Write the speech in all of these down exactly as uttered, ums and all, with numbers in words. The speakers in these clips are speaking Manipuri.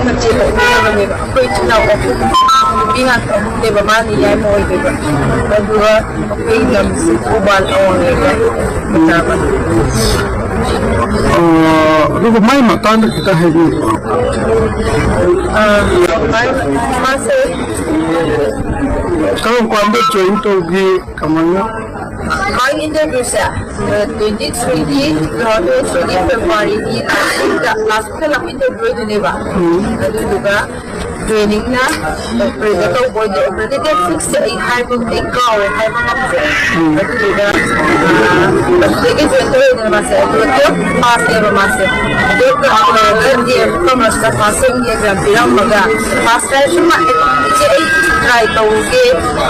ꯃꯆꯦ ꯄꯣꯛꯃꯤꯟꯅꯕꯅꯦꯕ꯫ ꯑꯩꯈꯣꯏ ꯏꯆꯤꯟ ꯏꯅꯥꯎ ꯑꯍꯨꯝ, ꯅꯨꯄꯤ ꯉꯥꯛꯇ ꯑꯍꯨꯝꯅꯦꯕ, ꯃꯥꯅ ꯌꯥꯏꯃ ꯑꯣꯏꯗꯣꯏꯕ꯫ ꯑꯗꯨꯒ ꯑꯩꯈꯣꯏ ꯂꯝꯁꯤ ꯊꯧꯕꯥꯜ ꯑꯋꯥꯡ ꯂꯩꯀꯥꯏ ꯃꯆꯥ ꯑꯃ꯫ ꯑꯣ, ꯑꯗꯨꯒ ꯃꯥꯏ ꯃꯇꯥꯡꯗ ꯈꯤꯇꯪ ꯍꯥꯏꯕꯤꯌꯨ꯫ ꯑ, ꯃꯥꯏ, ꯃꯥꯁꯦ ꯀꯔꯝ ꯀꯥꯟꯗ ꯖꯣꯏꯟ ꯇꯧꯈꯤ? ꯀꯃꯥꯏꯅ? ꯃꯥꯒꯤ ꯏꯟꯇꯔꯚꯤꯌꯨꯁꯦ, ꯑ, ꯇ꯭ꯋꯦꯟꯇꯤ ꯊ꯭ꯔꯤꯒꯤ, ꯑ, ꯇ꯭ꯋꯦꯟꯇꯤ ꯊ꯭ꯔꯤꯒꯤ ꯐꯦꯕ꯭ꯔꯨꯋꯥꯔꯤꯒꯤ ꯂꯥꯁ ꯋꯤꯛꯇ, ꯂꯥꯁ ꯋꯤꯛꯇ ꯂꯥꯛꯄ ꯏꯟꯇꯔꯚꯤꯌꯨ ꯑꯣꯏꯗꯣꯏꯅꯦꯕ꯫ ꯎꯝ꯫ ꯑꯗꯨꯗꯨꯒ ꯇ꯭ꯔꯦꯅꯤꯡꯅ ꯑꯦꯄ꯭ꯔꯤꯜꯗ ꯇꯧꯕ ꯑꯣꯏꯗꯣꯏ꯫ ꯑꯦꯄ꯭ꯔꯤꯜꯗꯤ ꯗꯦꯠ ꯁꯤꯛꯁꯁꯦ ꯑꯩ ꯍꯥꯏꯕ, ꯑꯩ ꯀꯥꯎꯔꯦ ꯍꯥꯏꯕ ꯉꯝꯗ꯭ꯔꯦ꯫ ꯎꯝ꯫ ꯑꯗꯨꯗꯨꯒ, ꯑ, ꯑꯗꯨꯗꯒꯤ ꯖꯣꯏꯟ ꯇꯧꯔꯦꯗꯅ ꯃꯥꯁꯦ꯫ ꯑꯗꯨꯒ ꯇꯨꯌꯦꯜꯐ ꯄꯥꯁꯅꯦꯕ ꯃꯥꯁꯦ꯫ ꯇꯨꯌꯦꯜꯐ ꯄꯥꯁ ꯂꯣꯏꯔꯒ ꯗꯤ ꯑꯦꯝ ꯀꯃꯔꯁꯇ ꯐꯥꯔꯁ ꯁꯦꯝꯒꯤ ꯑꯦꯛꯖꯥꯝ ꯄꯤꯔꯝꯃꯒ ꯐꯥꯔꯁ ꯇ꯭ꯔꯥꯏ ꯁꯨꯝ ꯂꯥꯛꯑꯦ꯫ "ꯏꯆꯦ, ꯑꯩ ꯇ꯭ꯔꯥꯏ ꯇꯧꯒꯦ"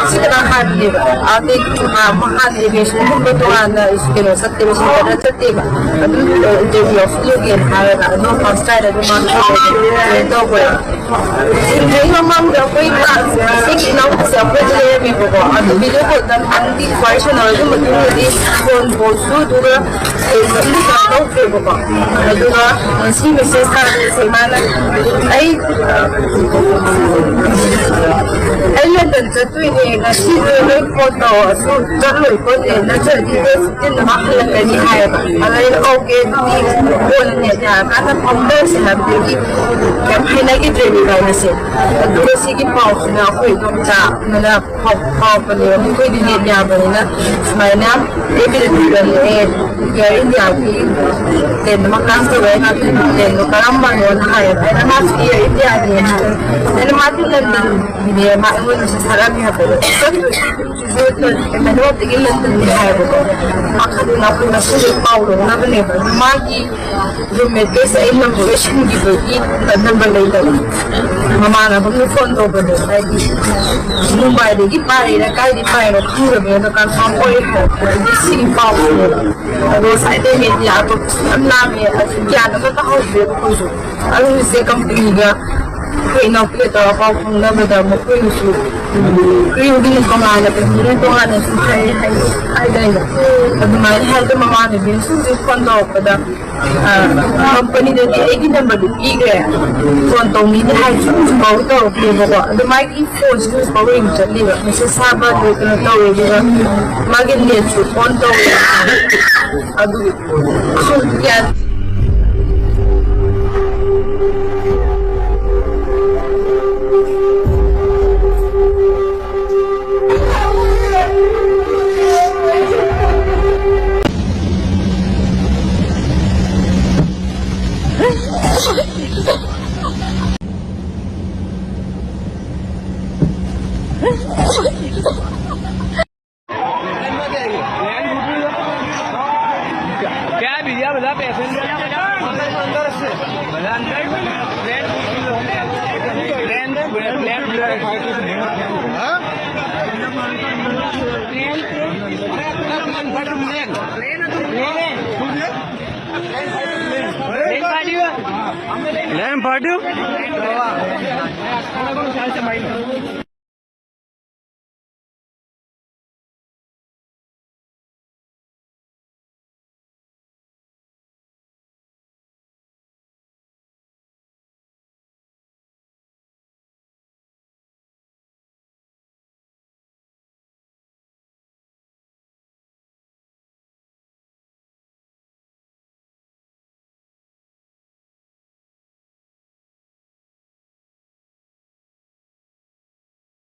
ꯁꯤ ꯈꯛꯇꯪ ꯍꯥꯏꯕꯅꯦꯕ꯫ ꯑꯗꯩ ꯃꯥ ꯍꯥꯟꯅ ꯑꯦꯚꯤꯌꯦꯁꯟꯒꯨꯝꯕ ꯇꯣꯉꯥꯟꯅ ꯀꯩꯅꯣ ꯆꯠꯇꯦꯕ, ꯁꯦꯟꯇꯔꯗ ꯆꯠꯇꯦꯕ꯫ ꯑꯗꯨꯝ ꯏꯟꯇꯔꯚꯤꯌꯨ ꯌꯥꯎꯁꯜꯂꯨꯒꯦꯅ ꯍꯥꯏꯔꯒ ꯑꯗꯨꯝ ꯐꯥꯔꯁ ꯇ꯭ꯔꯥꯏꯗ ꯑꯗꯨꯝ ꯃꯥ ꯖꯣꯏꯟ ꯇꯧꯈ꯭ꯔꯦ꯫ ꯁꯤꯗꯩ ꯃꯃꯥꯡꯗ ꯑꯩꯈꯣꯏ ꯀ꯭ꯂꯥꯁ ꯁꯤꯛꯁ ꯏꯅꯥꯎꯄꯤꯁꯦ ꯑꯩꯈꯣꯏꯗ ꯂꯩꯔꯝꯃꯦꯕꯀꯣ꯫ ꯑꯗꯨ ꯚꯤꯗꯤꯑꯣ ꯀꯣꯜꯗ ꯑꯃꯨꯛꯇꯪꯗꯤ ꯋꯥꯔꯤ ꯁꯥꯟꯅꯔ, ꯑꯗꯨ ꯃꯇꯨꯡꯗꯗꯤ ꯐꯣꯟ ꯀꯣꯜꯁꯨ ꯑꯗꯨꯒ ꯀꯩꯅꯣꯁꯨ ꯇꯧꯗ꯭ꯔꯦꯕꯀꯣ꯫ ꯑꯗꯨꯒ ꯉꯁꯤ ꯃꯦꯁꯦꯖ ꯊꯥꯔꯛꯄꯁꯦ ꯃꯥꯅ, "ꯑꯩ, ꯑꯩ ꯂꯟꯗꯟ ꯆꯠꯇꯣꯏꯅꯦ, ꯉꯁꯤꯗꯣ ꯅꯣꯏ ꯐꯣꯟ ꯇꯧꯔꯁꯨ ꯆꯠꯂꯣꯏ ꯈꯣꯠꯂꯣꯏ, ꯅꯠꯇ꯭ꯔꯗꯤ ꯗꯦꯠ ꯐꯤꯐꯇꯤꯟꯗ ꯃꯥ ꯍꯜꯂꯛꯀꯅꯤ" ꯍꯥꯏꯌꯦꯕ꯫ ꯑꯗ ꯑꯩꯅ, "ꯑꯣꯀꯦ, ꯑꯗꯨꯗꯤ ꯀꯣꯟꯅ ꯅꯦꯠ ꯌꯥꯔꯀꯥꯟꯗ ꯐꯥꯎꯅꯔꯁꯦ" ꯍꯥꯏꯕꯗꯒꯤ ꯀꯩꯝ ꯍꯥꯏꯅꯈꯤꯗ꯭ꯔꯦꯕ ꯏꯕꯥꯅꯤꯁꯦ꯫ ꯑꯗꯨꯒ ꯁꯤꯒꯤ ꯄꯥꯎꯁꯤꯅ ꯑꯩꯈꯣꯏ ꯏꯗꯣꯝꯆꯥ ꯑꯃꯅ ꯄꯥꯎ, ꯄꯥꯎ ꯃꯈꯣꯏꯗꯤ ꯅꯦꯠ ꯌꯥꯕꯅꯤꯅ ꯁꯨꯃꯥꯏꯅ ꯑꯦꯕꯤꯗ ꯊꯤꯒꯠꯂꯛꯑꯦ, ꯑꯦꯌꯔ ꯏꯟꯗꯤꯌꯥꯒꯤ ꯄ꯭ꯂꯦꯟ ꯑꯃ ꯀ꯭ꯔꯥꯁ ꯇꯧꯔꯦ, ꯄ꯭ꯂꯦꯟꯗꯣ ꯀꯔꯝꯕꯅꯣꯅ ꯍꯥꯏꯌꯦꯕ꯫ ꯑꯩꯅ ꯃꯥꯁꯨ ꯑꯦꯌꯔ ꯏꯟꯗꯤꯌꯥꯅꯦꯅ ꯍꯥꯏ꯫ ꯑꯩꯅ ꯃꯥꯗꯤ ꯂꯟꯗꯟꯒꯤꯅꯦ, ꯃꯥ ꯑꯩꯉꯣꯟꯗꯁꯨ ꯊꯥꯔꯛꯑꯝꯃꯦ ꯍꯥꯏꯕꯗꯣ꯫ ꯆꯠꯇꯣꯏꯅꯦ꯫ ꯃꯦꯅꯨꯋꯦꯜꯗꯒꯤ ꯂꯟꯗꯟꯅꯤ ꯍꯥꯏꯕꯀꯣ꯫ ꯄꯥꯈꯠꯂꯨꯅꯨ, ꯑꯩꯈꯣꯏ ꯉꯁꯤꯁꯦ ꯄꯥꯎ ꯂꯧꯅꯕꯅꯦꯕ꯫ ꯑꯗꯨ ꯃꯥꯒꯤ ꯔꯨꯝꯃꯦꯠꯀꯩꯁꯦ ꯑꯩ ꯅꯝꯕꯔ ꯁꯤꯟꯈꯤꯕꯒꯤ ꯅꯝꯕꯔ ꯂꯩꯇꯕ꯫ ꯃꯃꯥꯟꯅꯕ ꯑꯃꯅ ꯐꯣꯟ ꯇꯧꯕꯅꯦ, ꯍꯥꯏꯗꯤ ꯃꯨꯝꯕꯥꯏꯗꯒꯤ ꯄꯥꯏꯔꯤꯔꯥ ꯀꯥꯏꯗꯒꯤ ꯄꯥꯏꯔꯤꯅꯣ ꯈꯪꯗꯕꯅꯦ꯫ ꯑꯗꯣ ꯀꯟꯐꯥꯔꯝ ꯑꯣꯏꯔꯦ ꯍꯥꯏꯕꯗꯤ ꯁꯤꯒꯤ ꯄꯥꯎꯁꯦ꯫ ꯑꯗꯣ ꯉꯁꯥꯏꯗꯩ ꯃꯦꯗꯤꯌꯥꯗꯣ ꯌꯥꯝ ꯂꯥꯡꯉꯦ, ꯑꯗꯨ ꯒ꯭ꯌꯥꯟ ꯑꯃ ꯇꯥꯍꯧꯗ꯭ꯔꯦꯕ ꯑꯩꯈꯣꯏꯁꯨ꯫ ꯑꯗꯨ ꯍꯧꯖꯤꯛꯁꯦ ꯀꯝꯄꯅꯤꯒ ꯑꯩꯈꯣꯏ ꯏꯅꯥꯎꯄꯤꯒ ꯇꯧꯔꯒ ꯄꯥꯎ ꯐꯥꯎꯅꯕꯗ ꯃꯈꯣꯏꯅꯁꯨ ꯀ꯭ꯔꯤꯌꯨꯒꯤ ꯇꯣꯉꯥꯟꯅ ꯄꯦꯁꯦꯟꯖꯔ ꯇꯣꯉꯥꯟꯅꯁꯨ ꯍꯥꯏ-, ꯍꯥꯏ-, ꯍꯥꯏꯗꯥꯏꯅꯦ? ꯑꯗꯨꯃꯥꯏꯅ ꯍꯥꯏꯗ ꯃꯃꯥꯟꯅꯕꯤꯅꯁꯨ ꯍꯧꯖꯤꯛ ꯐꯣꯟ ꯇꯧꯔꯛꯄꯗ, ꯑ, ꯀꯝꯄꯅꯤꯗꯗꯤ ꯑꯩꯒꯤ ꯅꯝꯕꯔꯗꯨ ꯄꯤꯈ꯭ꯔꯦ, ꯐꯣꯟ ꯇꯧꯅꯤꯗꯤ ꯍꯥꯏ, ꯍꯧꯖꯤꯛꯐꯥꯎ ꯇꯧꯔꯛꯇꯦꯕꯀꯣ꯫ ꯑꯗꯨ ꯃꯥꯒꯤ ꯐꯣꯟꯁꯤꯁꯨ ꯍꯧꯖꯤꯛꯐꯥꯎ ꯔꯤꯡ ꯆꯠꯂꯤꯕ, ꯃꯦꯁꯦꯖ ꯊꯥꯕ ꯑꯗꯨ ꯀꯩꯅꯣ ꯇꯧꯋꯦ, ꯑꯗꯨꯒ ꯃꯥꯒꯤ ꯅꯦꯠꯁꯨ ꯑꯣꯟ ꯇꯧꯋꯦ꯫ ꯑꯗꯨ ꯈꯪꯗꯦ꯫ क्या है भैया, बता पैसेंजर? अंदर से। अंदर से। Plain, plain, plain. हाँ? Plain party. Plain party.